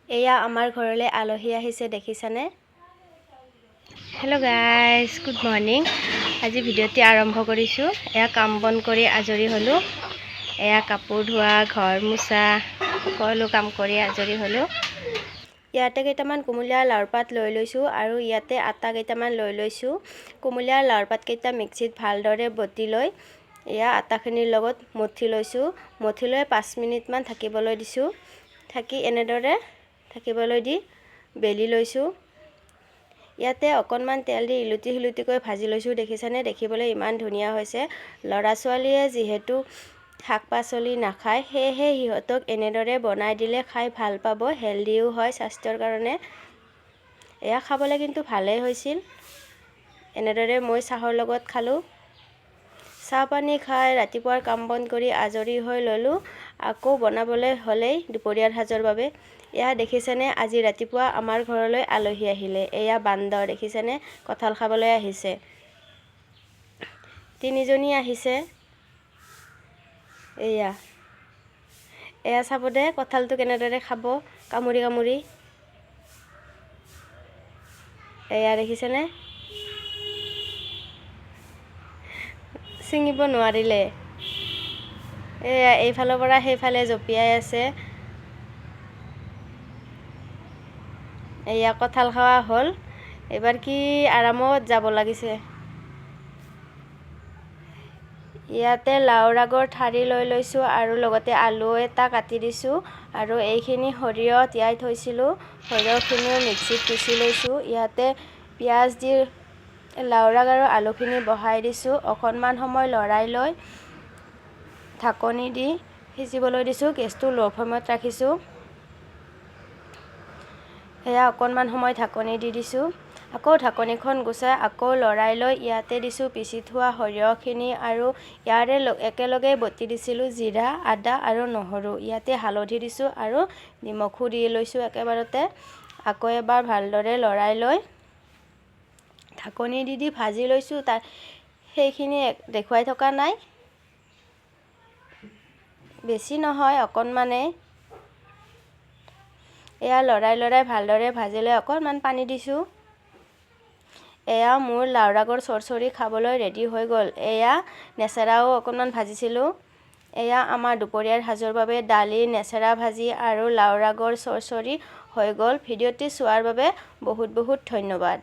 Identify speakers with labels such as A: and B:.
A: এয়া আমাৰ ঘৰলৈ আলহী আহিছে, দেখিছানে? Hello' guys, good morning. আজি ভিডিঅ'টি আৰম্ভ কৰিছোঁ। এয়া কাম বন কৰি আজৰি হ'লোঁ। এয়া কাপোৰ ধোৱা, ঘৰ মোচা, সকলো কাম কৰি আজৰি হ'লোঁ। ইয়াতে কেইটামান কুমলীয়া লাওৰ পাত লৈ লৈছোঁ আৰু ইয়াতে আটা কেইটামান লৈ লৈছোঁ। কুমলীয়া লাওৰ পাতকেইটা মিক্সিত ভালদৰে বটি লৈ এয়া আটাখিনিৰ লগত মঠি লৈছোঁ। মঠি লৈ 5 মিনিটমান থাকিবলৈ দিছোঁ। থাকি এনেদৰে থাকিবলৈ দি বেলি লৈছোঁ। ইয়াতে অকণমান তেল দি ইলুটি সিলুটিকৈ ভাজি লৈছোঁ। দেখিছানে? দেখিবলৈ ইমান ধুনীয়া হৈছে। ল'ৰা ছোৱালীয়ে যিহেতু শাক পাচলি নাখায়, সেয়েহে সিহঁতক এনেদৰে বনাই দিলে খাই ভাল পাব। হেল্ডিও হয় স্বাস্থ্যৰ কাৰণে। এয়া খাবলৈ কিন্তু ভালেই হৈছিল। এনেদৰে মই চাহৰ লগত খালোঁ। চাহ পানী খাই ৰাতিপুৱাৰ কাম বন কৰি আজৰি হৈ ল'লোঁ। আকৌ বনাবলৈ হ'লেই দুপৰীয়াৰ সাজৰ বাবে। এয়া দেখিছেনে? আজি ৰাতিপুৱা আমাৰ ঘৰলৈ আলহী আহিলে। এয়া বান্দৰ, দেখিছেনে? কঁঠাল খাবলৈ আহিছে। তিনিজনী আহিছে। এয়া এয়া চাব দে, কঁঠালটো কেনেদৰে খাব কামুৰি কামুৰি। এয়া দেখিছেনে? ছিঙিব নোৱাৰিলে। এয়া এইফালৰ পৰা সেইফালে জঁপিয়াই আছে। এয়া কঁঠাল খোৱা হ'ল। এইবাৰ কি আৰামত যাব লাগিছে। ইয়াতে লাওৰ আগৰ ঠাৰি লৈ লৈছোঁ আৰু লগতে আলু এটা কাটি দিছোঁ। আৰু এইখিনি সৰিয়হ তিয়াই থৈছিলোঁ, সৰিয়হখিনিও মিক্সিত পিচি লৈছোঁ। ইয়াতে পিঁয়াজ দি লাওৰ আগ আৰু আলুখিনি বহাই দিছোঁ। অকণমান সময় লৰাই লৈ ঢাকনি দি সিজিবলৈ দিছোঁ। গেছটো ল' ফ্লেমত ৰাখিছোঁ। এয়া অকণমান সময় ঢাকনি দি দিছোঁ। আকৌ ঢাকনিখন গুচাই আকৌ লৰাই লৈ ইয়াতে দিছোঁ পিচি থোৱা সৰিয়হখিনি আৰু ইয়াৰে একেলগে বটি দিছিলোঁ জিৰা, আদা আৰু নহৰু। ইয়াতে হালধি দিছোঁ আৰু নিমখো দি লৈছোঁ একেবাৰতে। আকৌ এবাৰ ভালদৰে লৰাই লৈ ঢাকনি দি দি ভাজি লৈছোঁ। তাৰ সেইখিনি দেখুৱাই থকা নাই, বেছি নহয় অকণমানেই। এয়া লৰাই লৰাই ভালদৰে ভাজি লৈ অকণমান পানী দিছোঁ। এয়া মোৰ লাওৰ আগৰ চৰচৰি খাবলৈ ৰেডি হৈ গ'ল। এয়া নেচেৰাও অকণমান ভাজিছিলোঁ। এয়া আমাৰ দুপৰীয়াৰ সাজৰ বাবে দালি, নেচেৰা ভাজি আৰু লাওৰ আগৰ চৰচৰি হৈ গ'ল। ভিডিঅ'টি চোৱাৰ বাবে বহুত বহুত ধন্যবাদ।